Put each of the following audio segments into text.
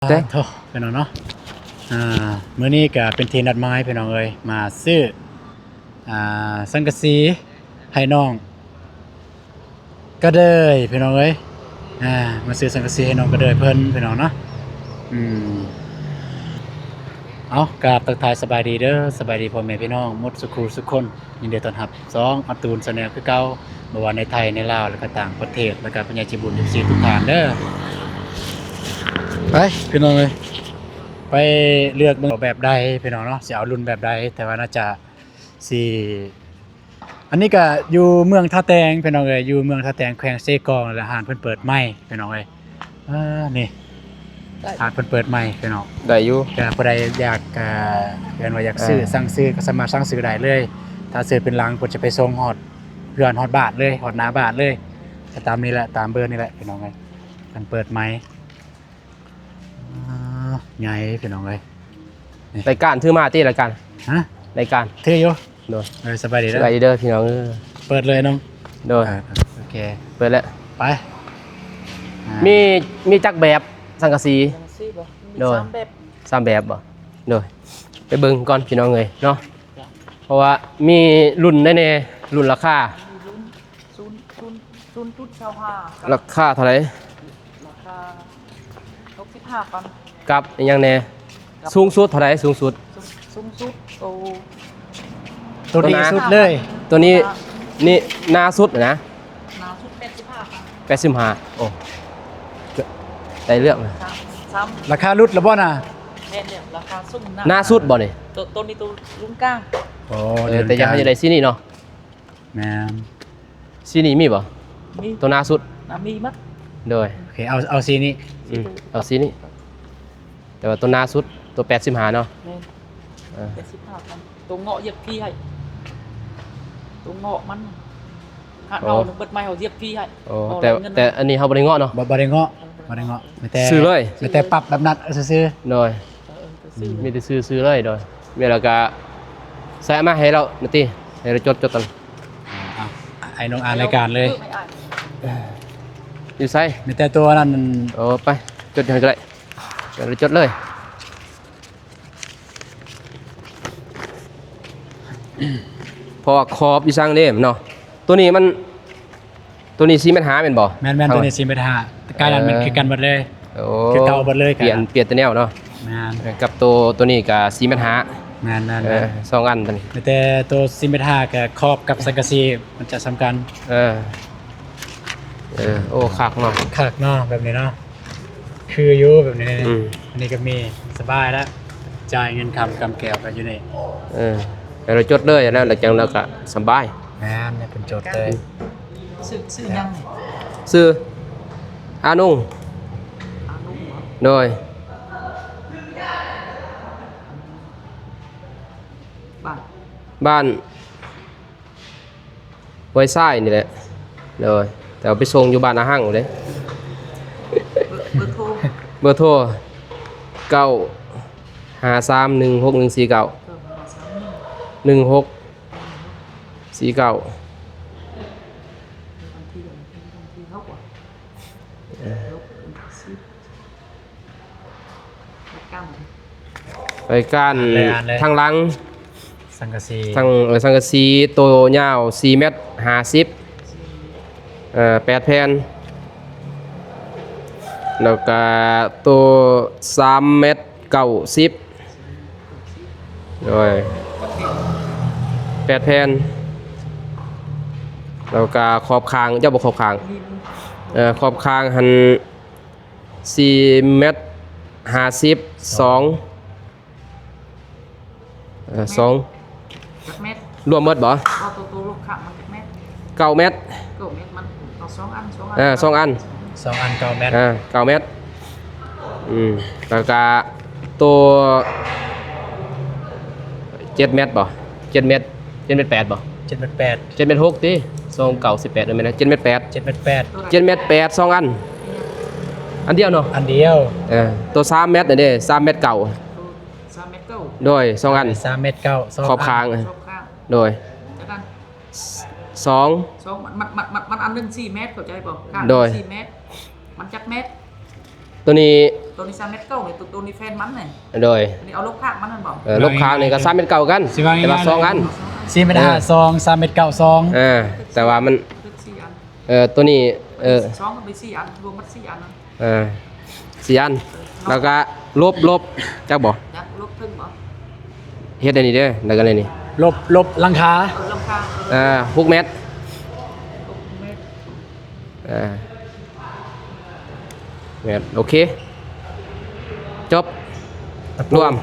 ເດ້ ໂອ້ ພີ່ນ້ອງເນາະ ອ່າ ມື້ນີ້ກະເປັນທີ່ນັດໝາຍ ພີ່ນ້ອງເອີຍ ມາຊື້ ອ່າ ສັງກະສີໃຫ້ນ້ອງກະເດີຍ ພີ່ນ້ອງເອີຍ ອ່າ ມາຊື້ສັງກະສີໃຫ້ນ້ອງກະເດີຍເພິ່ນ ພີ່ນ້ອງເນາະ ອືມ ເອົາ ກາບທັກທາຍສະບາຍດີເດີ ສະບາຍດີພໍ່ແມ່ພີ່ນ້ອງໝົດສູ່ຄູ່ສູ່ຄົນ. ຍິນດີຕ້ອນຮັບຊ່ອງອາຕູນແຊນແນວຄືເກົ່າ ບໍ່ວ່າໃນໄທ ໃນລາວ ແລະກະຕ່າງປະເທດ ແລະກະຜູ້ໃຫຍ່ໃຈບຸນ ເອັຟຊີ ທຸກທ່ານເດີ. ໄປພີ່ນ້ອງເອີຍ ໄປເລືອກເບິ່ງແບບໃດພີ່ນ້ອງເນາະ ຊິເອົາລຸ້ນແບບໃດ ແຕ່ວ່າໜ້າຈະຊິ ອັນນີ້ກະຢູ່ເມືອງທ່າແຕງພີ່ນ້ອງເອີຍ ຢູ່ເມືອງທ່າແຕງ ແຂວງເຊກອງ ແລະຮ້ານເພິ່ນເປີດໃໝ່ພີ່ນ້ອງເອີຍ. ອ່າ ນີ້ ໄດ້ ຮ້ານເພິ່ນເປີດໃໝ່ພີ່ນ້ອງ ໄດ້ຢູ່ ກະຜູ້ໃດຢາກ ກະ ເອີ້ນວ່າຢາກຊື້ ອ່າ ສັ່ງຊື້ກະສາມາດສັ່ງຊື້ໄດ້ເລີຍ ຖ້າຊື້ເປັນຫຼັງເພິ່ນຈະໄປສົ່ງຮອດເຮືອນ ຮອດບ້ານເລີຍ ຮອດໜ້າບ້ານເລີຍ ກະຕາມນີ້ແຫຼະ ຕາມເບີນີ້ແຫຼະພີ່ນ້ອງເອີຍ ເພິ່ນເປີດໃໝ່. ອ່າ ໃຫຍ່ພີ່ນ້ອງເອີຍ ນີ້ ລາຍການຖືມາຕິ ລາຍການ ຮະ ລາຍການ ຖືຢູ່ ໂດຍ ເອີ ສະບາຍດີເດີ ສະບາຍດີເດີພີ່ນ້ອງເອີຍ ເປີດເລີຍນ້ອງ ໂດຍ ເອີ ໂອເຄ ເປີດແລ້ວ ໄປ ອ່າ ມີ ມີຈັກແບບສັງກະສີ? ສັງກະສີບໍ່? ມີ ໂດຍ ສາມແບບ ສາມແບບບໍ່? ໂດຍ ໄປເບິ່ງກ່ອນພີ່ນ້ອງເອີຍເນາະ ເພາະວ່າມີລຸ້ນໃດແດ່ ລຸ້ນລາຄາ ມີລຸ້ນ ສູນ ສູນ ສູນຈຸດຊາວຫ້າ ລາຄາເທົ່າໃດ? ລາຄາຫົກສິບຫ້າພັນ ກັບອີ່ຫຍັງແດ່? ກັບ ສູງສຸດເທົ່າໃດ? ສູງສຸດ ສູງ ສູງສຸດໂຕ ໂຕດີສຸດເລີຍ ໂຕນີ້ ນີ້ໜ້າສຸດນະ ໜ້າສຸດແປດສິບຫ້າພັນ ແປດສິບຫ້າ ໂອ້ ໄດ້ເລື່ອງນະ ສາມ ສາມ ລາຄາຫຼຸດແລ້ວບໍ່ນະ? ແມ່ນແລ້ວ ລາຄາສູງນະ ໜ້າສຸດບໍ່ນີ້? ໂຕ ໂຕນີ້ໂຕລຸງກາງ ໂອ້ ເອີ ແຕ່ຢາກໃຫ້ໄດ້ສີນີ້ເນາະ ແມ່ນ ສີນີ້ມີບໍ່? ມີ ໂຕໜ້າສຸດ ໜ້າມີໝົດ ໂດຍ ໂອເຄ ເອົາ ເອົາສີນີ້ ອືມ ເອົາສີນີ້ ແຕ່ວ່າໂຕໜ້າສຸດ ໂຕແປດສິບຫ້າເນາະ ແມ່ນ ເອີ ແປດສິບຫ້າພັນ ໂຕເງາະຢຽບຟຣີໃຫ້ ໂຕເງາະມັນ ຫາກເຮົາເບິດໃໝ່ເຮົາຢຽບຟຣີໃຫ້ ໂອ້ ແຕ່ ແຕ່ອັນນີ້ເຮົາບໍ່ໄດ້ເງາະເນາະ ບໍ່ ບໍ່ໄດ້ເງາະ ບໍ່ໄດ້ເງາະ ມີແຕ່ ຊື້ເລີຍ ມີແຕ່ປັບແບບນັດຊື່ໆ ໂດຍ ເອີ ເອີ ກໍຊື້ ມີແຕ່ຊື້ ຊື້ເລີຍ ໂດຍ ແມ່ນ ແລ້ວກະໃສ່ມາໃຫ້ລາວນະຕິ ໃຫ້ລາວຈົດ ຈົດຕອນ ອ່າ ເອົາ ໃຫ້ນ້ອງອ່ານລາຍການເລີຍ ເອີ ຢູ່ໃສ? ມີແຕ່ຕົວນັ້ນ ໂອ້ ໄປ ຈົດໃຫ້ກໍໄດ້ ໃຫ້ລາວຈົດເລີຍ ເພາະວ່າຂອບອີ່ສັງເດ້ເນາະ ໂຕນີ້ມັນ ໂຕນີ້ສີ່ແມັດຫ້າແມ່ນບໍ່? ແມ່ນໆ ໂຕນີ້ສີ່ແມັດຫ້າ ກາຍນັ້ນແມ່ນ ເອີ ຄືກັນເບິດເລີຍ ໂອ້ ຄືເກົ່າເບິດເລີຍ ປ່ຽນ ກາຍນັ້ນ ປ່ຽນແຕ່ແນວເນາະ ແມ່ນ ເອີ ກັບໂຕ ໂຕນີ້ກະສີ່ແມັດຫ້າ ແມ່ນໆໆ ເອີ ສອງອັນໂຕນີ້ ມີແຕ່ໂຕສີ່ແມັດຫ້າກະຂອບກັບສັງກະສີມັນຈະສ່ຳກັນ ເອີ ເອີ ໂອ້ ຄັກເນາະ ຄັກເນາະ ແບບນີ້ເນາະ ຄືຢູ່ແບບນີ້ ອືມ ອັນນີ້ກໍມີ ສະບາຍແລ້ວ ຈ່າຍເງິນຄຳກຳແກ້ວກັນຢູ່ນີ້ ເອີ ແລ້ວຈົດເລີຍ ແລ້ວ ແລ້ວຈັ່ງ ແລ້ວກໍສະບາຍ ແມ່ນ ໃຫ້ເພິ່ນຈົດເລີຍ ຊື່ ຊື່ຫຍັງ? ຊື່ອານຸງ ອານຸງ ໂດຍ ບ້ານ ບ້ານ ຫ້ວຍຊາຍນີ້ແຫຼະ ໂດຍ ແຕ່ວ່າໄປສົ່ງຢູ່ບ້ານອາຮັ່ງພຸ້ນເດ້ ເບີ ເບີໂທ ເບີໂທ ເກົ້າຫ້າສາມໜຶ່ງຫົກໜຶ່ງສີ່ເກົ້າ ເກົ້າຫ້າສາມໜຶ່ງ ໜຶ່ງຫົກສີ່ເກົ້າ ວັນທີ ວັນທີເທົ່າກວ່າ ເອີ ວັນທີສິບ ລາຍການ ລາຍການ ອ່ານເລີຍ ອ່ານເລີຍ ທາງຫຼັງ ສັງກະສີ ທາງ ເອີ ສັງກະສີ ໂຕຍາວສີ່ແມັດຫ້າສິບ ເອີ ແປດແຜ່ນ ແລ້ວກະໂຕສາມແມັດເກົ້າສິບ ໂດຍ ແປດແຜ່ນ ແລ້ວກະຂອບຂ້າງ ເຈົ້າບໍ່ຂອບຂ້າງ ເອີ ຂອບຂ້າງຫັ້ນ ສີ່ແມັດຫ້າສິບ ສອງ ເອີ ສອງ ຈັກແມັດ? ລວມໝົດບໍ່? ບໍ່ ໂຕ ໂຕລູກຄ້າມັນຈັກແມັດ? ເກົ້າແມັດ ເກົ້າແມັດ ມັນເອົາສອງອັນ ສອງອັນ ເອີ ສອງອັນ ສອງອັນເກົ້າແມັດ ເອີ ເກົ້າແມັດ ອືມ ແລ້ວກະໂຕເຈັດແມັດບໍ່? ເຈັດແມັດ ເຈັດແມັດແປດບໍ່? ເຈັດແມັດແປດ ເຈັດແມັດຫົກຕິ? ສອງເກົ້າສິບແປດ ເອີ ແມ່ນແລ້ວ ເຈັດແມັດແປດ ເຈັດແມັດແປດ ເຈັດແມັດແປດ ສອງອັນ ອັນດຽວເນາະ? ອັນດຽວ ເອີ ໂຕສາມແມັດນັ້ນເດ້ ສາມແມັດເກົ້າ ສາມແມັດເກົ້າ ໂດຍ ສອງອັນ ສາມແມັດເກົ້າ ສອງ ຂອບຂ້າງ ຂອບຂ້າງ ໂດຍ ຈັກອັນ? ສອງ ສອງ ມັນ ມັນ ມັນ ມັນອັນໜຶ່ງສີ່ແມັດ ເຂົ້າໃຈບໍ່? ຂ້າງ ໂດຍ ສີ່ແມັດ ມັນຈັກແມັດ? ໂຕນີ້ ໂຕນີ້ສາມແມັດເກົ້າເລີຍ ໂຕ ໂຕນີ້ແຟນມັນນີ້ ໂດຍ ອັນນີ້ເອົາລົກຂ້າງມັນຫັ້ນບໍ່ ເອີ ລົກຂ້າງນີ້ກໍສາມແມັດເກົ້າກັນ ຊິວ່າງ່າຍໆ ແຕ່ວ່າສອງອັນ ສີ່ແມັດຫ້າ ເອີ ສອງ ສາມແມັດເກົ້າ ສອງ ເອີ ແຕ່ວ່າມັນ ສີ່ອັນ ເອີ ໂຕນີ້ ເອີ ສອງກໍໄປສີ່ອັນ ລວມໝົດສີ່ອັນ ເອີ ສີ່ອັນ ແລ້ວກໍລົບ ລົບ ຈັກບໍ່ ຈັກລົບເຖິງບໍ່ ເຮັດອັນນີ້ເດີ ແລ້ວກໍອັນນີ້ ລົບ ລົບຫຼັງຄາ ເອີ ຫຼັງຄາ ເອີ ຫົກແມັດ ຫົກແມັດ ອ່າ ແມ່ນ ໂອເຄ ຈົບ ຕະປູ ລວມ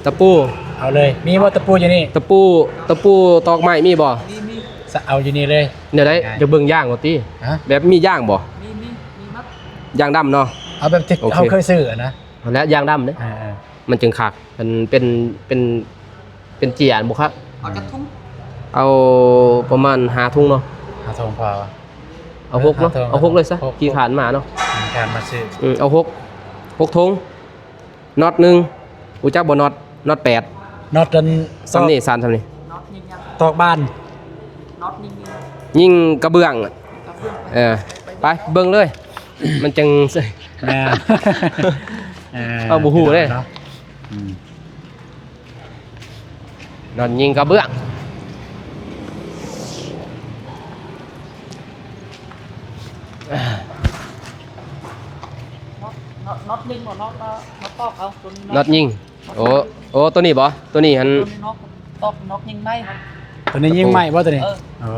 ຕະປູ ເອົາເລີຍ ມີບໍ່ຕະປູຢູ່ນີ້ ຕະປູ ຕະປູຕອກໄມ້ມີບໍ່ ມີ ມີ ສະ ເອົາຢູ່ນີ້ເລີຍ ແນວໃດ ງ່າຍໆ ຢາກເບິ່ງຢາງວ່າຕິ ຮະ ແບບມີຢາງບໍ່ ມີ ມີ ມີໝົດ ຢາງດຳເນາະ ເອົາແບບທີ່ ໂອເຄ ເຮົາເຄີຍຊື້ຫັ້ນນະ ຫັ້ນແຫຼະຢາງດຳເດ້ ເອີໆ ມັນຈຶ່ງຄັກ ມັນເປັນ ເປັນ ເປັນເຈ້ຍບໍ່ຄັກ ເອົາຈັກຖົງ ເອົາປະມານຫ້າຖົງເນາະ ຫ້າຖົງພໍວະ ເອົາຫົກເນາະ ເອົາຫົກເລີຍຊະ ຫົກ ຂີ້ຄ້ານມາເນາະ ຂີ້ຄ້ານມາຊື້ ອືມ ເອົາຫົກ ຫົກຖົງ ນັອດໜຶ່ງ ຮູ້ຈັກບໍ່ນັອດ ນັອດແປດ ນັອດອັນ ສ່ຳນີ້ ສັນສ່ຳນີ້ ຕອກບານ ນັອດຍິງ ຍິງກະເບື້ອງ ເອີ ໄປເບິ່ງເລີຍ ມັນຈັ່ງ ແມ່ນ ເອີ ເຮົາບໍ່ຮູ້ເດ້ ເນາະ ອືມ ນັອດຍິງກະເບື້ອງ ນັອດ ນັອດຍິງບໍ່ ນັອດ ນັອດຕອກເອົາ ຕົວນີ້ນັອດ ນັອດຍິງ ໂອ້ ໂອ້ ຕົວນີ້ບໍ່ ຕົວນີ້ຫັ້ນ ຕົວນີ້ນັອດຕອກ ນັອດຍິງໄມ້ ຕົວນີ້ຍິງໄມ້ບໍ່ຕົວນີ້ ເອີ ໂອ້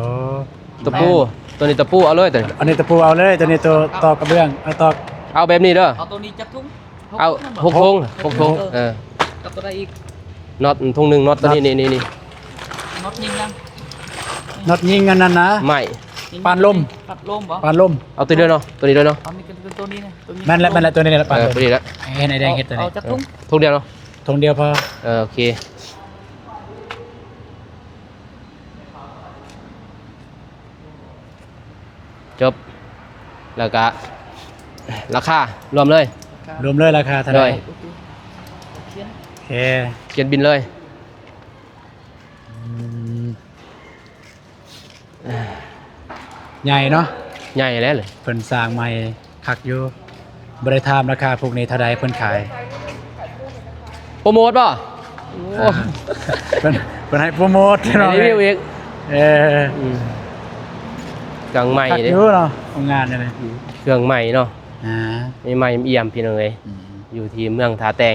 ຕະປູ ຕົວນີ້ຕະປູເອົາເລີຍຕົວນີ້ ອັນນີ້ຕະປູເອົາເລີຍ ຕົວນີ້ຕົວຕອກກະເບື້ອງ ເອົາຕອກ ເອົາແບບນີ້ເດີ ເອົາຕົວນີ້ຈັກຖົງ ເອົາ ຫົກຖົງ ຫົກຖົງ ເອີ ກັບຕົວໃດອີກ ນັອດຖົງໜຶ່ງ ນັອດຕົວນີ້ ນີ້ ນີ້ ນັອດຍິງນະ ນັອດຍິງອັນນັ້ນນະ ໄມ້ ປານລົມ ປັດລົມບໍ່ ປານລົມ ເອົາຕົວນີ້ເນາະ ຕົວນີ້ເນາະ ເອົາມີຕົວນີ້ນະ ຕົວນີ້ ແມ່ນແຫຼະ ແມ່ນແຫຼະ ຕົວນີ້ແຫຼະ ປານລົມ ເອີ ຕົວນີ້ແຫຼະ ເຫັນໄອ້ແດງເຮັດຕົວນີ້ ເອົາຈັກຖົງ ຖົງດຽວເນາະ ຖົງດຽວພໍ ເອີ ໂອເຄ ຈົບ ແລ້ວກະລາຄາລວມເລີຍ ລວມເລີຍລາຄາເທົ່າໃດ ໂດຍ ໂອເຄ ຂຽນບິນເລີຍ ອືມ ໃຫຍ່ເນາະ ໃຫຍ່ແຫຼະ ເພິ່ນສ້າງໃໝ່ຄັກຢູ່ ບໍ່ໄດ້ຖາມລາຄາພວກນີ້ເທົ່າໃດເພິ່ນຂາຍ ໂປຣໂມດບໍ່? ໂອ້ ອ່າ ເພິ່ນ ເພິ່ນໃຫ້ໂປຣໂມດພີ່ນ້ອງ ໃຫ້ຣີວິວອີກ ເອີ ອືມ ເຄື່ອງໃໝ່ເດ້ ຢູ່ເນາະ ໂຮງງານນີ້ ອືມ ເຄື່ອງໃໝ່ເນາະ ອ່າ ໃໝ່ໆ ອ່ຽມໆ ພີ່ນ້ອງເອີຍ ອືມ ຢູ່ທີ່ເມືອງທ່າແຕງ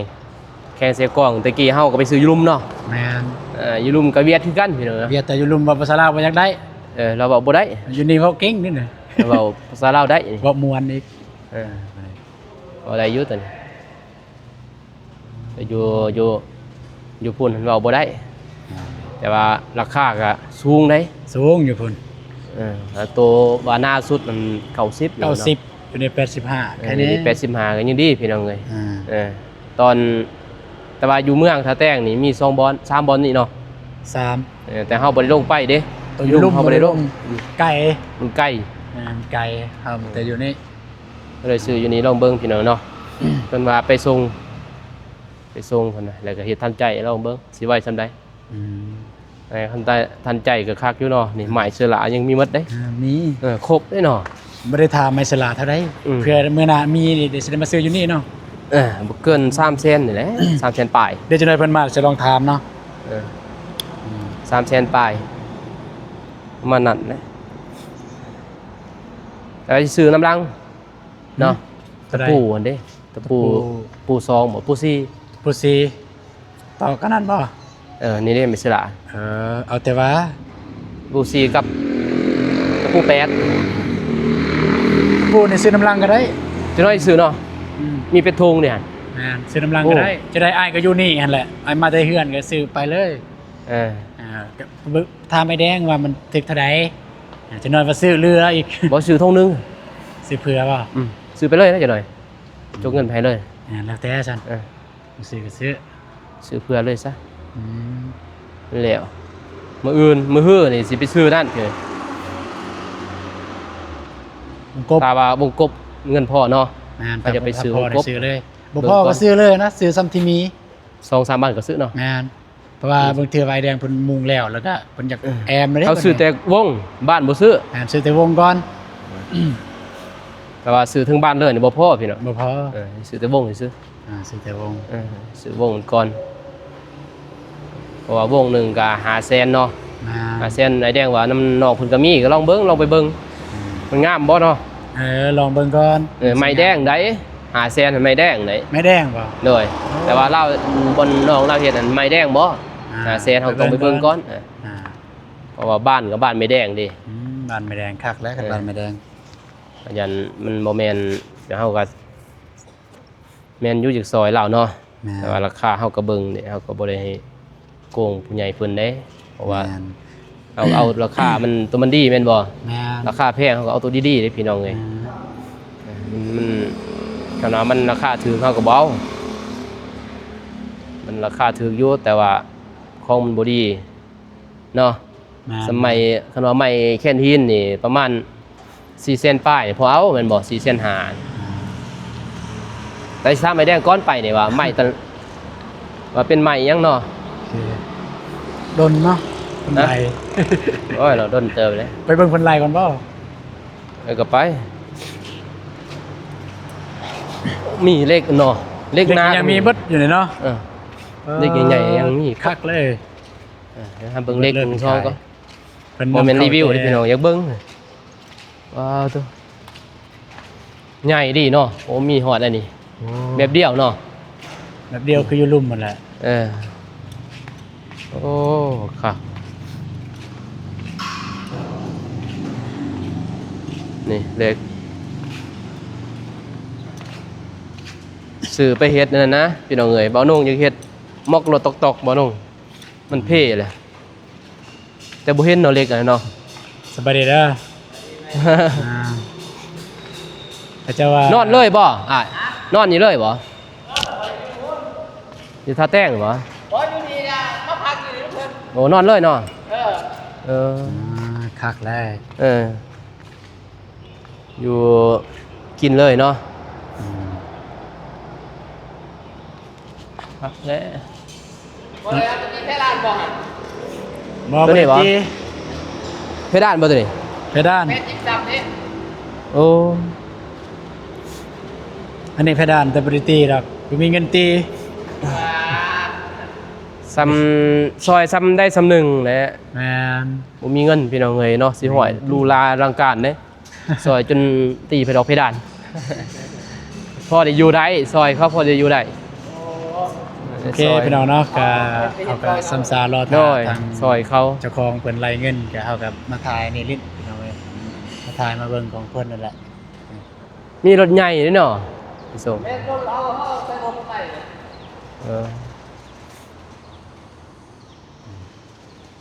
ແຂວງເຊກອງ ແຕ່ກີ້ເຮົາກໍໄປຊື້ຢູ່ລຸ່ມເນາະ ແມ່ນ ເອີ ຢູ່ລຸ່ມກໍຫວຽດຄືກັນ ພີ່ນ້ອງເອີຍ ຫວຽດ ແຕ່ຢູ່ລຸ່ມເວົ້າພາສາລາວບໍ່ຢາກໄດ້ ເອີ ລາວເວົ້າບໍ່ໄດ້ ຢູ່ນີ້ເວົ້າເກັ່ງນີ້ນະ ເວົ້າພາສາລາວໄດ້ ເວົ້າມ່ວນອີກ ເອີ ເວົ້າໄດ້ຢູ່ຕອນນີ້ ແຕ່ຢູ່ ຢູ່ ຢູ່ພຸ້ນເວົ້າບໍ່ໄດ້ ອ່າ ແຕ່ວ່າລາຄາກໍສູງເດ້ ສູງຢູ່ພຸ້ນ ເອີ ແລ້ວໂຕວ່າໜ້າສຸດມັນເກົ້າສິບ ເກົ້າສິບ ຢູ່ໃນແປດສິບຫ້າ ເອີ ໃຄແນ່ ຢູ່ໃນແປດສິບຫ້າກໍຍັງດີພີ່ນ້ອງເອີຍ ອ່າ ເອີ ຕອນ ແຕ່ວ່າຢູ່ເມືອງທ່າແຕງນີ້ມີສອງບ່ອນ ສາມບ່ອນນີ້ເນາະ ສາມ ເອີ ແຕ່ເຮົາບໍ່ໄດ້ລົງໄປເດ້ ຕົວຢູ່ລຸ່ມເຮົາບໍ່ໄດ້ລົງ ໄກ ມັນໄກ ແມ່ນ ໄກ ເຮົາແຕ່ຢູ່ນີ້ ກໍເລີຍຊື້ຢູ່ນີ້ລອງເບິ່ງພີ່ນ້ອງເນາະ ເພິ່ນວ່າໄປສົ່ງ ໄປສົ່ງເພິ່ນວ່າ ແລ້ວກໍເຮັດທັນໃຈລອງເບິ່ງ ຊິໄວສ່ຳໃດ ອືມ ເອີ ຄັນທັນໃຈກໍຄັກຢູ່ເນາະ ນີ້ໄມ້ເຊື້ອລາຍັງມີໝົດເດ້ ອ່າ ມີ ເອີ ຄົບເດ້ເນາະ ບໍ່ໄດ້ຖາມໄມ້ເຊື້ອລາເທົ່າໃດ ອືມ ເພື່ອມື້ໜ້າມີນີ້ ດຽວຊິໄດ້ມາຊື້ຢູ່ນີ້ເນາະ ເອີ ບໍ່ເກີນສາມແສນນີ້ແຫຼະ ສາມແສນປາຍ ດຽວຈັກໜ້ອຍເພິ່ນມາຊິລອງຖາມເນາະ ເອີ ອືມ ສາມແສນປາຍ ປະມານນັ້ນແຫຼະ ແຕ່ວ່າຊິຊື້ນຳຫຼັງ ເນາະ ອືມ ຕະປູຫັ້ນເດ້ ຕະປູ ຕະປູ ປູສອງບໍ່ ປູສີ່ ປູສີ່ ຕໍ່ກັນນັ້ນບໍ່ ເອີ ນີ້ເດ້ ແມ່ນສິລະ ເອີ ເອົາແຕ່ວ່າ ປູສີ່ກັບ ຕະປູແປດ ຕະປູນີ້ຊື້ນຳຫຼັງກໍໄດ້ ຈັກໜ້ອຍຊື້ເນາະ ອືມ ມີເປັດຖົງນີ້ ແມ່ນ ຊື້ນຳຫຼັງກໍໄດ້ ໂອ້ ຈະໄດ້ ອ້າຍກໍຢູ່ນີ້ຫັ້ນແຫຼະ ອ້າຍມາແຕ່ເຮືອນກໍຊື້ໄປເລີຍ ເອີ ອ່າ ກໍຖາມອ້າຍແດງວ່າມັນຖືກເທົ່າໃດ ຈັກໜ້ອຍວ່າຊື້ເຫຼືອອີກ ບໍ່ ຊື້ຖົງໜຶ່ງ ຊື້ເຜື່ອບໍ່ ອືມ ຊື້ໄປເລີຍນະຈັກໜ້ອຍ ອືມ ຈົກເງິນໃຫ້ເລີຍ ອ່າ ແລ້ວແຕ່ຊັ້ນ ເອີ ຊື້ກໍຊື້ ຊື້ເຜື່ອເລີຍຊະ ອືມ ແລ້ວ ມື້ອື່ນ ມື້ຮືນີ້ຊິໄປຊື້ນັ້ນ ວົງກົບ ຖ້າວ່າວົງກົບເງິນພໍເນາະ ແມ່ນ ກໍຈະໄປຊື້ ຖ້າພໍ ວົງກົບ ຊື້ເລີຍ ບໍ່ພໍກໍຊື້ເລີຍນະ ຊື້ສ່ຳທີ່ມີ ສອງສາມບາດກໍຊື້ເນາະ ແມ່ນ ເພາະວ່າ ອືມ ບາງເທື່ອວ່າອ້າຍແດງເພິ່ນມຸງແລ້ວ ແລ້ວກໍເພິ່ນຢາກ ເອີ ແອ້ມເດ້ ເຮົາຊື້ແຕ່ວົງ ບາດບໍ່ຊື້ ແມ່ນ ຊື້ແຕ່ວົງກ່ອນ ອືມ ແຕ່ວ່າຊື້ເຖິງບ້ານເລີຍນີ້ບໍ່ພໍພີ່ນ້ອງ ບໍ່ພໍ ເອີ ຊື້ແຕ່ວົງຊື່ໆ ອ່າ ຊື້ແຕ່ວົງ ເອີ ຊື້ວົງກ່ອນ ເພາະວ່າວົງໜຶ່ງກໍຫ້າແສນເນາະ ແມ່ນ ຫ້າແສນ ອ້າຍແດງວ່ານຳນ້ອງເພິ່ນກໍມີ ກໍລອງເບິ່ງ ລອງໄປເບິ່ງ ອືມ ມັນງາມບໍ່ເນາະ ເອີ ລອງເບິ່ງກ່ອນ ເອີ ໄມ້ແດງໃດ໋ ຫ້າແສນ ໄມ້ແດງໃດ໋ ໄມ້ແດງບໍ່ ໂດຍ ໂອ້ ແຕ່ວ່າລາວ ບ່ອນນ້ອງລາວເຮັດນັ້ນໄມ້ແດງບໍ່ ອ່າ ຫ້າແສນ ເຮົາຕ້ອງໄປເບິ່ງກ່ອນ ໄປເບິ່ງກ່ອນ ອ່າ ອ່າ ເພາະວ່າບ້ານກໍບ້ານໄມ້ແດງເດ້ ອືມ ບ້ານໄມ້ແດງຄັກແຫຼະ ເອີ ກັບບ້ານໄມ້ແດງ ຢ້ານມັນບໍ່ແມ່ນ ແຕ່ເຮົາກໍແມ່ນຢູ່ ຢາກຊ່ອຍລາວເນາະ ແມ່ນ ແຕ່ວ່າລາຄາເຮົາກໍເບິ່ງເດ້ ເຮົາກໍບໍ່ໄດ້ໃຫ້ໂກງຜູ້ໃຫຍ່ເພິ່ນເດ້ ເພາະວ່າ ແມ່ນ ເຮົາເອົາລາຄາມັນ ຕົວມັນດີແມ່ນບໍ່ ແມ່ນ ລາຄາແພງເຮົາກໍເອົາຕົວດີໆເດ້ພີ່ນ້ອງເອີຍ ແມ່ນ ມັນ ມັນ ຄັນວ່າມັນລາຄາຖືກເຮົາກໍບໍ່ເອົາ ມັນລາຄາຖືກຢູ່ ແຕ່ວ່າຂອງມັນບໍ່ດີ ເນາະ ແມ່ນ ສ່ຳໄມ້ ຄັນວ່າໄມ້ແຄນຫີນນີ້ປະມານສີ່ແສນປາຍ ພໍເອົາແມ່ນບໍ່ ສີ່ແສນຫ້າ ແຕ່ຊິຖາມໄອ້ແດງກ່ອນໄປນີ້ວ່າໄມ້ຕະ ວ່າເປັນໄມ້ຫຍັງເນາະ ໂອເຄ ດົນເນາະ ເພິ່ນໄລ່ ໂອ້ຍ ເນາະ ດົນເຕີບເດ້ ໄປເບິ່ງເພິ່ນໄລ່ກ່ອນບໍ່ ເອີ ກໍໄປ ມີເຫຼັກເນາະ ເຫຼັກ ເຫຼັກໜາ ຍັງມີເບິດຢູ່ນີ້ເນາະ ເອີ ເຫຼັກໃຫຍ່ໆຍັງມີ ຄັກເລີຍ ເອີ ເຮົາເບິ່ງເຫຼັກໜຶ່ງສອງກໍ ເພິ່ນ ບໍ່ແມ່ນຣີວິວເດ້ພີ່ນ້ອງ ຢາກເບິ່ງ ວ້າວ ໂທ້ ໃຫຍ່ດີເນາະ ໂອ້ ມີຮອດອັນນີ້ ໂອ້ ແບບດຽວເນາະ ແບບດຽວຄືຢູ່ລຸ່ມຫັ້ນແຫຼະ ເອີ ໂອ້ ຄັກ ນີ້ເຫຼັກ ຊື້ໄປເຮັດນັ້ນນະ ພີ່ນ້ອງເອີຍ ບ່າວນົງຢາກເຮັດ ໝອກລົດຕອກໆ ບ່າວນົງ ມັນເພແຫຼະ ແຕ່ບໍ່ເຫັນເນາະ ເຫຼັກອັນນັ້ນເນາະ ສະບາຍດີເດີ ອ່າ ເຂົາເຈົ້າວ່າ ນອນເລີຍບໍ່ອ້າຍ ນອນນີ້ເລີຍບໍ່ ຢູ່ທ່າແຕງບໍ່ ບໍ່ ຢູ່ນີ້ລະ ມາພັກຢູ່ນີ້ເພິ່ນ ໂອ້ ນອນເລີຍເນາະ ເອີ ເອີ ອ່າ ຄັກແລ້ວ ເອີ ຢູ່ກິນເລີຍເນາະ ອືມ ຄັກແລ້ວ ບໍ່ແລ້ວ ຕົວນີ້ເພດານບໍ່ຫັ້ນ ບໍ່ ຕົວນີ້ບໍ່ ບໍ່ໄດ້ຕີ ເພດານບໍ່ຕົວນີ້ ເພດານ ແມ່ນຈິບຈັບນີ້ ໂອ້ ອັນນີ້ເພດານ ແຕ່ບໍ່ໄດ້ຕີດອກ ບໍ່ມີເງິນຕີ ສ່ຳ ຊ່ອຍສ່ຳໃດສ່ຳໜຶ່ງແຫຼະ ແມ່ນ ບໍ່ມີເງິນພີ່ນ້ອງເອີຍເນາະ ຊິຮ້ອຍ ອືມ ຫຼູຫຼາອະລັງການເດ້ ຊ່ອຍຈົນຕີໄປດອກເພດານ ພໍໄດ້ຢູ່ໄດ້ ຊ່ອຍເຂົາພໍໄດ້ຢູ່ໄດ້ ໂອເຄ ຊ່ອຍ ພີ່ນ້ອງເນາະ ກະເຮົາກະຊຳຊາລໍຖ້າ ໂດຍ ທາງ ຊ່ອຍເຂົາ ເຈົ້າຂອງເພິ່ນໄລ່ເງິນ ກະເຮົາກະມາຖ່າຍໃນລິ້ນ ພີ່ນ້ອງເອີຍ ມາຖ່າຍມາເບິ່ງຂອງເພິ່ນນັ້ນແຫຼະ ມີລົດໃຫຍ່ເດ້ເນາະ ໄປສົ່ງ ແມ່ນ ລົດເຮົາ ເຮົາໃສ່ລົດໄປ ເອີ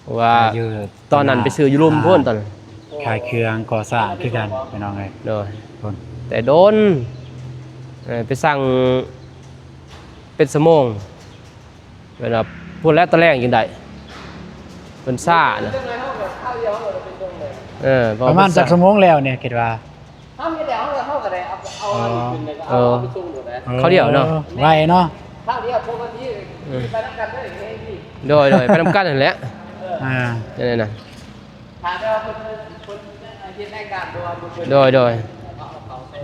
ເພາະວ່າ ອ່າ ຢູ່ ຕອນນັ້ນໄປຊື້ຢູ່ລຸ່ມພຸ້ນຕອນນັ້ນ ຂາຍເຄື່ອງກໍ່ສ້າງຄືກັນ ພີ່ນ້ອງເອີຍ ໂດຍ ພຸ້ນ ແຕ່ດົນ ເອີ ໄປສັ່ງເປັນຊົ່ວໂມງ ເພິ່ນວ່າພຸ້ນແຫຼະຕອນແລງຈຶ່ງໄດ້ ເພິ່ນຊ້ານະ ເອີ ປະມານຈັກຊົ່ວໂມງແລ້ວນີ້ ຄິດວ່າ ເຮົາເຮັດແລ້ວ ເຮົາກໍ ເຮົາກໍໄດ້ເອົາ ເອົາ ອໍ ອັນນີ້ຂຶ້ນ ແລ້ວກໍເອົາ ເອີ ເອົາໄປສົ່ງໂລດນະ ເອີ ເຂົາດຽວເນາະ ເອີ ເຂົາດຽວ ປົກກະຕິ ເອີ ໄປນຳກັນເລີຍ ເຮັດດີ ໂດຍ ໂດຍ ໄປນຳກັນຫັ້ນແຫຼະ ອ່າ ຈັ່ງໃດນະ ຖ້າແຕ່ວ່າເພິ່ນ ເພິ່ນເຮັດລາຍການ ໂດຍ ໂດຍ ໂດຍ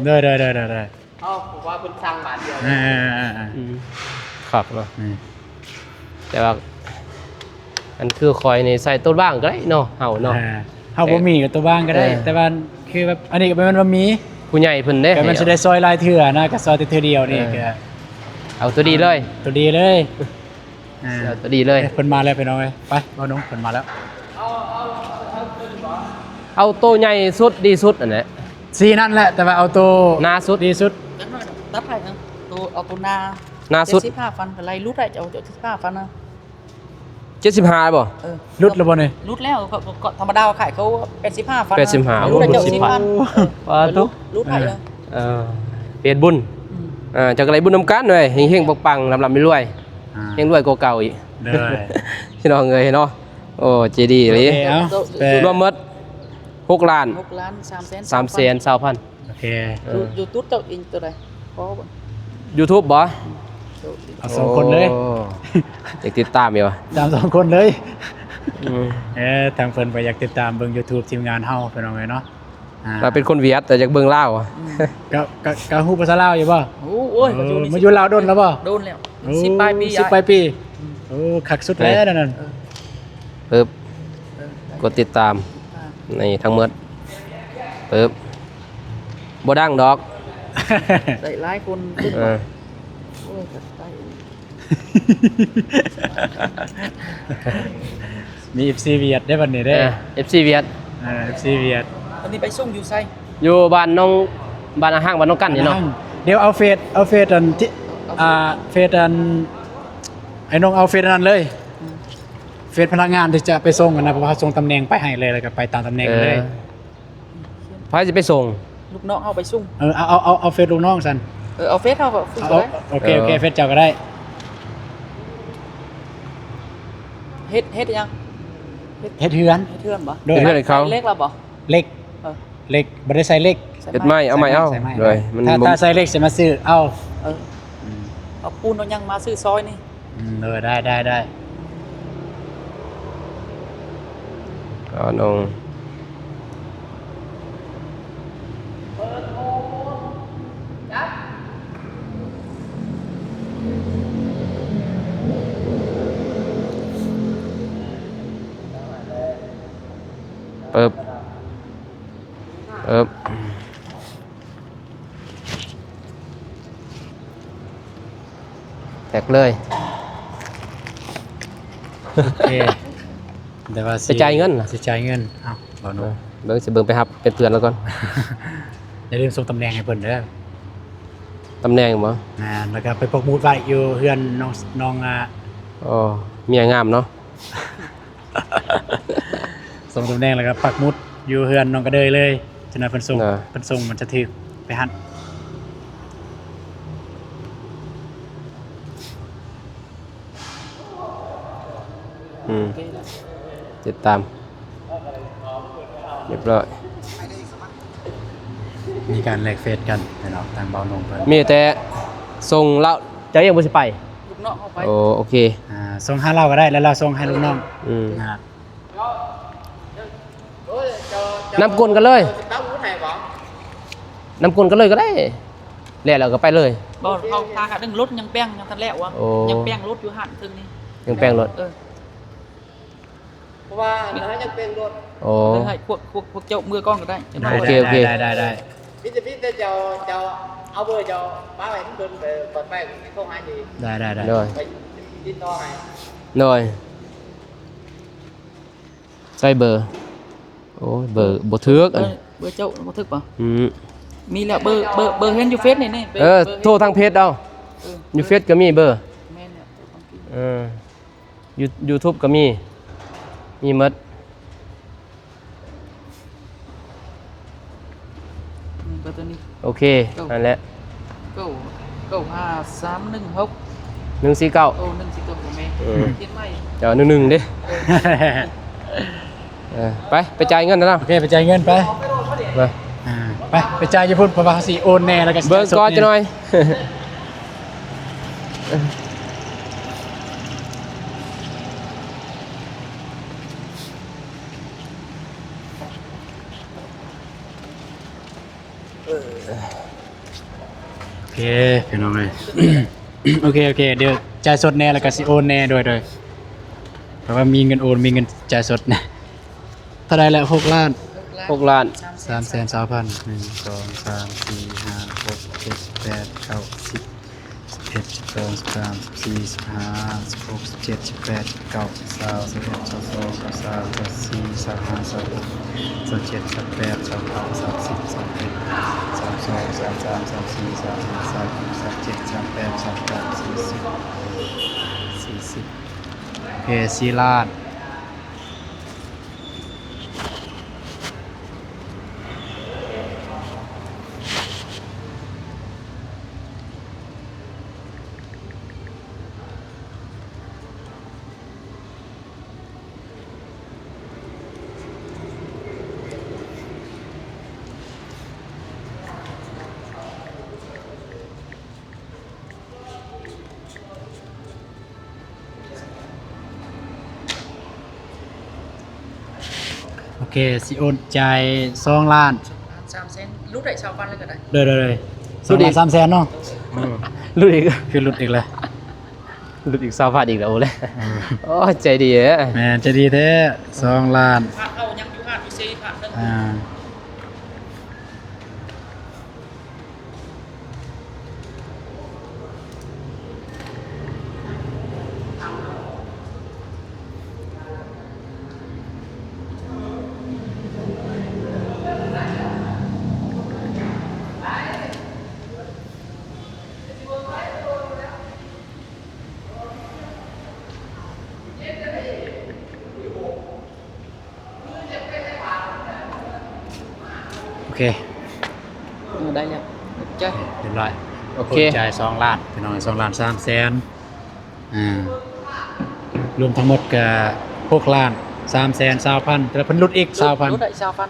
ໂດຍ ໂດຍ ໂດຍ ໂດຍ ເຮົາ ເພາະວ່າເພິ່ນສັ່ງບາດດຽວ ເອີ ເອີ ເອີ ເອີ ອືມ ຄັກເນາະ ອືມ ແຕ່ວ່າ ອັນຄືຂ້ອຍນີ້ໃສ່ໂຕບາງກໍໄດ້ເນາະ ເຮົາເນາະ ເອີ ເຮົາບໍ່ມີກໍໂຕບາງກໍໄດ້ ເອີ ແຕ່ວ່າຄືແບບ ອັນນີ້ກໍບໍ່ແມ່ນວ່າມີ ຜູ້ໃຫຍ່ເພິ່ນເດ້ ກໍແມ່ນຊິໄດ້ຊ່ອຍຫຼາຍເທື່ອນະ ກໍຊ່ອຍແຕ່ເທື່ອດຽວນີ້ ເອີ ກໍ ເອົາໂຕດີເລີຍ ໂຕດີເລີຍ ອ່າ ເອົາໂຕດີເລີຍ ເອີ ເພິ່ນມາແລ້ວພີ່ນ້ອງເອີຍ ໄປ ບ່າວນົງ ເພິ່ນມາແລ້ວ ເອົາ ເອົາ ເອົາ ເອົາໂຕໃຫຍ່ສຸດ ດີສຸດຫັ້ນແຫຼະ ສີນັ້ນແຫຼະ ແຕ່ວ່າເອົາໂຕໜາສຸດ ດີສຸດ ຕັດໃຫ້ນະ ໂຕ ເອົາໂຕໜາ ໜາສຸດ ເຈັດສິບຫ້າພັນ ກໍໄລ່ຫຼຸດໄດ້ ເຈົ້າ ເຈັດສິບຫ້າພັນນະ ເຈັດສິບຫ້າບໍ່? ເອີ ຫຼຸດແລ້ວບໍ່ນີ້? ຫຼຸດແລ້ວ ກໍ ກໍ ກໍທຳມະດາຂາຍເຂົາແປດສິບຫ້າພັນ ແປດສິບຫ້າ ຫຼຸດໃຫ້ເຈົ້າສິບພັນ ໂອ້ ປາໂຕ ຫຼຸດໃຫ້ ເອີ ເອີ ເປັນບຸນ ອືມ ເອີ ເຈົ້າກໍໄດ້ບຸນນຳກັນເວີຍ ເຮັງໆ ປັງໆ ລ່ຳໆ ລວຍໆ ອ່າ ເຮັງລວຍກວ່າເກົ່າອີກ ເດີ ພີ່ນ້ອງເອີຍເນາະ ໂອ້ ໃຈດີອີ່ຫຼີ ໂອເຄ ເອົາ ແປດ ລວມໝົດຫົກລ້ານ ຫົກລ້ານສາມແສນ ສາມແສນຊາວພັນ ໂອເຄ ເອີ ຢູທູບເຈົ້າອີງໂຕໃດ ພໍບໍ່? ຢູທູບບໍ່? ເອົາສອງຄົນເລີຍ ໂອ້ ຢາກຕິດຕາມຢູ່ຫວາ? ຕາມສອງຄົນເລີຍ ອືມ ເອີ ທາງເພິ່ນກໍຢາກຕິດຕາມເບິ່ງຢູທູບທີມງານເຮົາ ພີ່ນ້ອງເອີຍເນາະ ອ່າ ລາວເປັນຄົນຫວຽດ ແຕ່ຢາກເບິ່ງລາວ ອືມ ກໍ ກໍ ກໍຮູ້ພາສາລາວຢູ່ບໍ່? ໂອ້ ໂອ້ຍ ເອີ ກໍຢູ່ນີ້ ມາຢູ່ລາວດົນແລ້ວບໍ່? ໂດນແລ້ວ ໂອ້ ສິບປາຍປີ ສິບປາຍປີ ອືມ ໂອ້ ຄັກສຸດແລ້ວນັ້ນ ເອີ ປຶບ ເອີ ກົດຕິດຕາມ ຕິດຕາມ ນີ້ທັງໝົດ ປຶບ ບໍ່ດັງດອກ ໄດ້ຫຼາຍຄົນ ເອີ ໂອ້ຍ ໄດ້ ມີເອັຟຊີຫວຽດເດ້ບັດນີ້ເດ້ ເອີ ເອັຟຊີຫວຽດ ເອີ ເອັຟຊີຫວຽດ ອັນນີ້ໄປສົ່ງຢູ່ໃສ? ຢູ່ບ້ານໜອງ ບ້ານອາຮັງ ບ້ານໜອງກັນນີ້ເນາະ ດຽວເອົາເຟສ ເອົາເຟສອັນທີ່ ອ່າ ເຟສອັນ ໄອ້ນ້ອງເອົາເຟສອັນນັ້ນເລີຍ ອືມ ເຟສພະນັກງານທີ່ຈະໄປສົ່ງຫັ້ນນະ ເພາະວ່າເຮົາສົ່ງຕຳແໜ່ງໄປໃຫ້ເລີຍ ແລ້ວກໍໄປຕາມຕຳແໜ່ງເລີຍ ເອີ ໃຜຊິໄປສົ່ງ? ລູກນ້ອງເຮົາໄປສົ່ງ ເອີ ເອົາ ເອົາ ເອົາ ເອົາເຟສລູກນ້ອງຊັ້ນ ເອີ ເອົາເຟສເຮົາກໍສົ່ງກໍໄດ້ ເອົາ ໂອເຄ ເອີ ໂອເຄ ເຟສເຈົ້າກໍໄດ້ ເຮັດ ເຮັດຫຍັງ? ເຮັດ ເຮັດເຮືອນ ເຮັດເຮືອນບໍ່? ໂດຍ ເຮັດເຮືອນໃຫ້ເຂົາ ເຫຼັກລະບໍ່? ເຫຼັກ ເອີ ເຫຼັກ ບໍ່ໄດ້ໃສ່ເຫຼັກ ເຮັດໄມ້ ເອົາໄມ້ເອົາ ໃສ່ໄມ້ ໂດຍ ມັນ ຖ້າ ບໍ່ ຖ້າໃສ່ເຫຼັກຊິມາຊື້ເອົາ ເອີ ອືມ ເອົາປູນເອົາຫຍັງມາຊື້ຊອຍນີ້ ອືມ ເອີ ໄດ້ ໄດ້ ໄດ້ ອາ ນ້ອງ ປຶບ ເອີບ ແຕກເລີຍ ໂອເຄ ແຕ່ວ່າ ໄປຈ່າຍເງິນລະ ຊິຈ່າຍເງິນ ເອົ້າ ເບິ່ງ ເອີ ເບິ່ງ ຊິເບິ່ງໄປຮັບເປັນເພື່ອນລາວກ່ອນ ຢ່າລືມສົ່ງຕຳແໜ່ງໃຫ້ເພິ່ນເດີ ຕຳແໜ່ງບໍ່? ແມ່ນ ແລ້ວກໍໄປປົກໝຸດໄວ້ຢູ່ເຮືອນນ້ອງ ນ້ອງ ອ່າ ອໍ ເມຍງາມເນາະ. ສົ່ງຕຳແໜ່ງແລ້ວກໍປັກໝຸດຢູ່ເຮືອນນ້ອງກະເດີຍເລີຍ ຈະໜ້ອຍເພິ່ນສົ່ງ ເພິ່ນສົ່ງມັນຈະຖືກໄປຫັ້ນ ອືມ ຕິດຕາມ ຮຽບຮ້ອຍ ມີການແລກເຟສກັນເນາະ ທາງບ່າວນົງເພິ່ນ ມີແຕ່ສົ່ງລາວ ເຈົ້າຍັງບໍ່ຊິໄປ? ລູກນ້ອງເຮົາໄປ ໂອ້ ໂອເຄ ອ່າ ສົ່ງຫາລາວກໍໄດ້ ແລ້ວລາວສົ່ງໃຫ້ລູກນ້ອງ ອືມ ນຳກົນກັນເລີຍ ນຳກົນກັນເລີຍກໍໄດ້ ແລ້ວ ແລ້ວກໍໄປເລີຍ ບໍ່ ເຮົາຖ້າໜຶ່ງລົດຍັງແປງ ຍັງທັນແລ້ວວະ ໂອ້ ຍັງແປງລົດຢູ່ຫັ້ນເທິງນີ້ ຍັງແປງລົດ ເອີ ເພາະວ່າອັນນັ້ນຍັງເປັນລົດ ໂອ້ ເລີຍໃຫ້ພວກ ພວກ ພວກເຈົ້າເມືອກ່ອນກໍໄດ້ ໂອເຄ ໂອເຄ ໄດ້ ໄດ້ ໄດ້ ໄດ້ ມີແຕ່ ມີແຕ່ເຈົ້າ ເຈົ້າເອົາເບີເຈົ້າປະໄວ້ນຳເພິ່ນ ຂ້ອຍໄປ ຂ້ອຍຊິໂທຫາອີກ ໄດ້ ໄດ້ ໄດ້ ໂດຍ ຂ້ອຍຕິດຕໍ່ໃຫ້ ໂດຍ ໃສ່ເບີ ໂອ້ຍ ເບີບໍ່ຖືກ ເບີ ເບີເຈົ້າບໍ່ຖືກບໍ່? ອືມ ມີແລ້ວ ເບີ ເບີ ເບີເຫັນຢູ່ເຟສນີ້ ນີ້ ເອີ ເບີເຫັນ ໂທທາງເຟສເອົາ ເອີ ຢູ່ເຟສກໍມີເບີ ແມ່ນແລ້ວ ເອີ ຢູ ຢູທູບກໍມີ ມີໝົດ ນີ້ກໍຕົວນີ້ ໂອເຄ ເກົ້າ ນັ້ນແຫຼະ ເກົ້າ ເກົ້າຫ້າສາມໜຶ່ງຫົກ ໜຶ່ງສີ່ເກົ້າ ໂອ້ ໜຶ່ງສີ່ເກົ້າ ບໍ່ແມ່ນ ເອີ ຂຽນໃໝ່ ເຈົ້າ ໜຶ່ງໜຶ່ງເດ້ ເອີ ເອີ ໄປ ໄປຈ່າຍເງິນນະ ໂອເຄ ໄປຈ່າຍເງິນໄປ ໄປ ອ່າ ໄປ ໄປຈ່າຍຢູ່ພຸ້ນ ເພາະວ່າເຮົາຊິໂອນແດ່ ແລ້ວກໍ ເບິ່ງກ່ອນຈັກໜ່ອຍ ໂອເຄ ພີ່ນ້ອງເອີຍ ໂອເຄ ໂອເຄ ດຽວຈ່າຍສົດແດ່ ແລ້ວກໍຊິໂອນແດ່ ໂດຍ ໂດຍ ເພາະວ່າມີເງິນໂອນ ມີເງິນຈ່າຍສົດນະ ເທົ່າໃດແລ້ວ? ຫົກລ້ານ ຫົກລ້ານ ສາມແສນຊາວພັນ ໜຶ່ງ ສອງ ສາມ ສີ່ ຫ້າ ຫົກ ເຈັດ ແປດ ເກົ້າ ສິບ ສິບເອັດ ສິບສອງ ສິບສາມ ສິບສີ່ ສິບຫ້າ ສິບຫົກ ສິບເຈັດ ສິບແປດ ສິບເກົ້າ ຊາວ ຊາວເອັດ ຊາວສອງ ຊາວສາມ ຊາວສີ່ ຊາວຫ້າ ຊາວຫົກ ຊາວເຈັດ ຊາວແປດ ຊາວເກົ້າ ສາມສິບ ສາມເອັດ ສາມສອງ ສາມສາມ ສາມສີ່ ສາມຫ້າ ສາມຫົກ ສາມເຈັດ ສາມແປດ ສາມເກົ້າ ສີ່ສິບ ສີ່ສິບ ເອີ ສີ່ລ້ານ. ໂອເຄ ຊິໂອນຈ່າຍສອງລ້ານ ສາມແສນ ຫຼຸດໄດ້ຊາວພັນເລີຍກໍໄດ້ ໂດຍໆໆ ສອງລ້ານສາມແສນເນາະ ອືມ ຫຼຸດອີກ ຄືຫຼຸດອີກແລ້ວ ຫຼຸດອີກຊາວພັນອີກແລ້ວ ໂອ້ ແລ້ວ ອືມ ໂອ້ຍ ໃຈດີເດ້ ແມ່ນ ໃຈດີແທ້ ສອງລ້ານ ພະເອົາຍັງຢູ່ຮ້ານຢູ່ເຊ ພະເດີ ອ່າ. ໂອເຄ ເອີ ໄດ້ແລ້ວ ໂອເຄ ຮຽບຮ້ອຍ ໂອເຄ ຈ່າຍສອງລ້ານ ພີ່ນ້ອງ ສອງລ້ານສາມແສນ ອ່າ ລວມທັງໝົດກໍຫົກລ້ານສາມແສນຊາວພັນ ແຕ່ວ່າເພິ່ນຫຼຸດອີກຊາວພັນ ຫຼຸດໄດ້ຊາວພັນ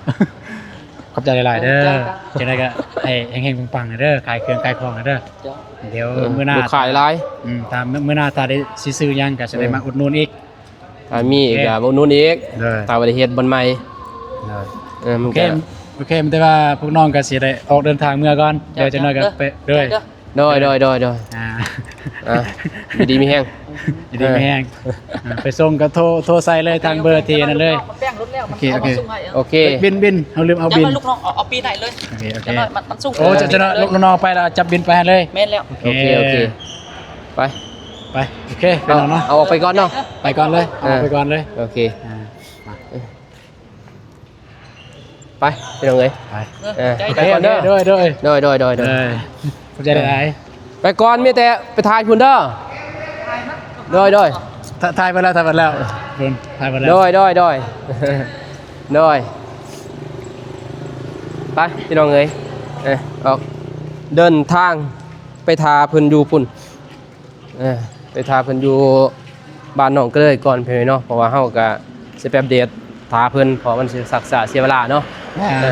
ຂອບໃຈຫຼາຍໆເດີ ຂອບໃຈ ຈັ່ງໃດກໍໃຫ້ເຮັງໆປັງໆເດີ ຂາຍເຄື່ອງຂາຍຂອງເດີ ເຈົ້າ ດຽວ ເອີ ມື້ໜ້າ ລູກຄ້າຫຼາຍ ອືມ ຖ້າມື້ໜ້າຖ້າໄດ້ຊິຊື້ຫຍັງກໍຊິໄດ້ ເອີ ມາອຸດໜູນອີກ ຖ້າມີອີກກໍມາອຸດໜູນອີກ ໂດຍ ຖ້າວ່າໄດ້ເຮັດບ່ອນໃໝ່ ໂດຍ ເອີ ມັນກໍ ໂອເຄ ໂອເຄ ມີແຕ່ວ່າພວກນ້ອງກໍຊິໄດ້ອອກເດີນທາງເມືອກ່ອນ ເຈົ້າ ດຽວຈັກໜ້ອຍກໍໄປ ເຈົ້າ ໂດຍ ໂດຍ ໂດຍ ໂດຍ ໂດຍ ອ່າ ອ່າ ຢູ່ດີມີແຮງ ຢູ່ດີມີແຮງ ເອີ ອ່າ ໄປສົ່ງກໍໂທ ໂທໃສ່ເລີຍທາງເບີທີ່ນັ້ນເລີຍ ໂອເຄ ໂອເຄ ໂອເຄ ບິນ ບິນ ເຮົາລືມເອົາບິນ ເອົາລູກນ້ອງ ເອົາ ເອົາບິນໃຫ້ເລີຍ ໂອເຄ ໂອເຄ ຈັກໜ້ອຍມັນ ມັນສູງ ໂອ້ ຈັກໜ້ອຍ ລູກນ້ອງໄປແລ້ວ ຈັບບິນໄປໃຫ້ເລີຍ ແມ່ນແລ້ວ ໂອເຄ ໂອເຄ ໂອເຄ ໄປ ໄປ ພີ່ນ້ອງເນາະ ເອົາ ເອົາອອກໄປກ່ອນເນາະ ໄປກ່ອນເລີຍ ເອົາ ເອີ ອອກໄປກ່ອນເລີຍ ໂອເຄ ອ່າ ໄປ ພີ່ນ້ອງເອີຍ ໄປ ເອີ ເອີ ໃຈ ໄປກ່ອນເດີ ໂດຍ ໂດຍ ໂດຍ ໂດຍ ໂດຍ ຂອບໃຈຫຼາຍ ໄປກ່ອນ ມີແຕ່ໄປຖ່າຍພຸ້ນເດີ ໂດຍ ໂດຍ ຖ່າຍ ຖ່າຍໄປແລ້ວ ຖ່າຍໄປແລ້ວ ພຸ້ນ ຖ່າຍໄປແລ້ວ ໂດຍ ໂດຍ ໂດຍ ໂດຍ ໄປ ພີ່ນ້ອງເອີຍ ເອີ ອອກເດີນທາງໄປຖ້າເພິ່ນຢູ່ພຸ້ນ. ເອີ ໄປຖ້າເພິ່ນຢູ່ບ້ານນ້ອງເກີດເລີຍກ່ອນ ພີ່ນ້ອງເນາະ ເພາະວ່າເຮົາກະຊິໄປອັບເດດຖ້າເພິ່ນ ເພາະມັນຊິຊັກຊ້າເສຍເວລາເນາະ ແມ່ນ ເອີ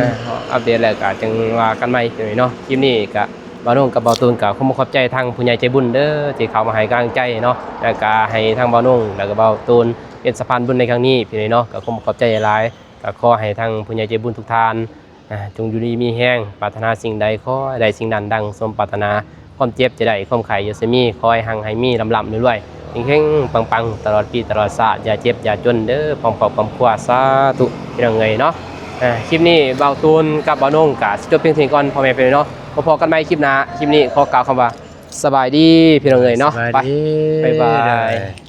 ອັບເດດແລ້ວກະຈັ່ງວ່າກັນໃໝ່ ພີ່ນ້ອງເນາະ ຄລິບນີ້ກະບ່າວໂໜ່ງກັບບ່າວຕູນກະຂໍຂອບໃຈທາງຜູ້ໃຫຍ່ໃຈບຸນເດີ ທີ່ເຂົ້າມາໃຫ້ກຳລັງໃຈເນາະ ແລ້ວກະໃຫ້ທາງບ່າວໂໜ່ງ ແລ້ວກະບ່າວຕູນເປັນສະພານບຸນໃນຄັ້ງນີ້ ພີ່ນ້ອງເນາະ ກະຂໍຂອບໃຈຫຼາຍ ກະຂໍໃຫ້ທາງຜູ້ໃຫຍ່ໃຈບຸນທຸກທ່ານ ອ່າ ຈົ່ງຢູ່ດີມີແຮງ ປາດຖະໜາສິ່ງໃດຂໍໃຫ້ໄດ້ສິ່ງນັ້ນດັ່ງສົມປາດຖະໜາ ຄວາມເຈັບຢ່າໄດ້ ຄວາມໄຂ້ຢ່າຊິມີ ຂໍໃຫ້ຮັ່ງໃຫ້ມີ ລ່ຳໆລວຍໆ ເຮັງໆປັງໆ ຕະຫຼອດປີຕະຫຼອດຊາດ ຢ່າເຈັບຢ່າຈົນເດີ ພ້ອມຄອບຄອບຄົວ ສາທຸ ພີ່ນ້ອງເອີຍເນາະ ອ່າ ຄລິບນີ້ບ່າວຕູນກັບບ່າວໂໜ່ງກະຊິຈົບພຽງເທົ່ານີ້ກ່ອນ ພໍ່ແມ່ພີ່ນ້ອງເນາະ ພໍ້ກັນໃໝ່ຄລິບໜ້າ ຄລິບນີ້ຂໍກ່າວຄຳວ່າ ສະບາຍດີ ພີ່ນ້ອງເອີຍເນາະ ສະບາຍດີ ໄປ ບາຍບາຍ ໂດຍ